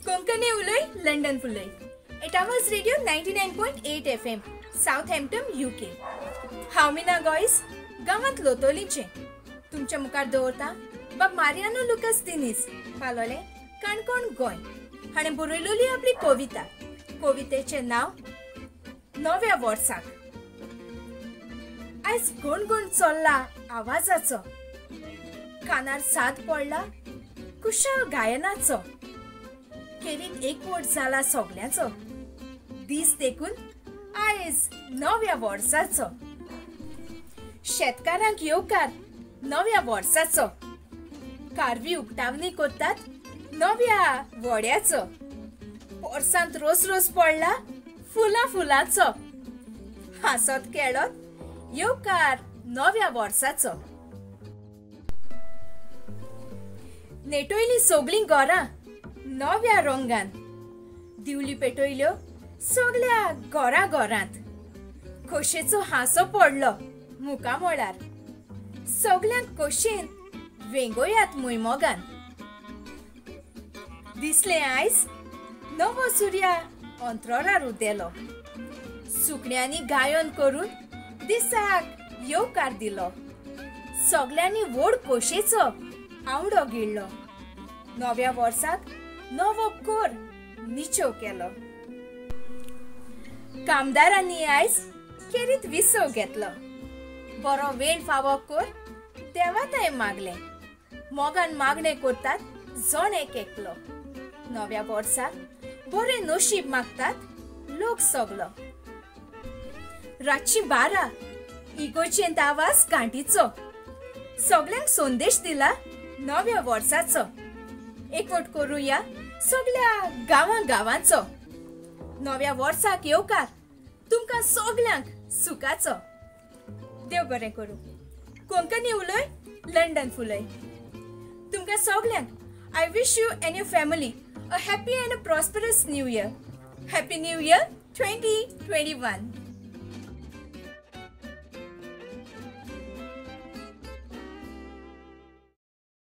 कोंकणी उलय London फुलय eight आवाज radio 99.8 FM Southampton UK. हांव मीना गोयस गांवांत लोतोलीचें तुमच्या मुखार दवरता बाब मारियानो लुकास दिनीस पालोलें काणकोण गोंय हाणें बरयलेली आपली कविता. कवितेचें नांव नव्या वर्साक. आयज गणगण चल्ला आवाजाचो, कानार साद पडला कुशल गायनाचो, केरीत एकवट जाला सगल्यांचो, दीस देखून आयज नव्या वर्साचो. शेतकारांक येवकार नव्या वर्साचो, कारवी उक्तावणी करतात नव्या वड्याचो, पोरसांत रोस रोस पडला फुलां फुलांचो, हांसत खेळत येवकार नव्या वर्साचो. नेटयलीं सगळीं घरां नव्या रंगान, दिवली पेटयल्यो सगळ्या घरा घरांत, खोशेचो हांसो पडलो मुखामळार, सगल्यांक खोशेन वेंगोयात मुयमोगान. दिसलें आयज नवो सुर्या अंतराळार उदेलो, सुकण्यांनी गायन करून दिसाक येवकार दिलो, सगल्यांनी व्हड खोशेचो आवडो गिळ्ळो, नव्या वर्साक नवो कोर निचोव केलो. कामदारांनी आयज केरीत विसव घेतलो, बरो वेळ फावो कोर देवाताय मागलें, मोगान मागणें करतात जण एक एकलो, नव्या वर्साक बरें नशीब मागतात लोक सगलो. रातची 12 इगोर्जेंत आवाज घांटीचो, सगल्यांक संदेश दिला नव्या वर्साचो, एकवट करुया सगळ्या गांवां गांवांचो, नव्या वर्साक येवकार तुमकां सगल्यांक सुखाचो. देव बरें करूं. कोंकणी उलय लंडन फुलय. तुमकां सगल्यांक I wish you and your family a happy and a prosperous new year. Happy new year 2021.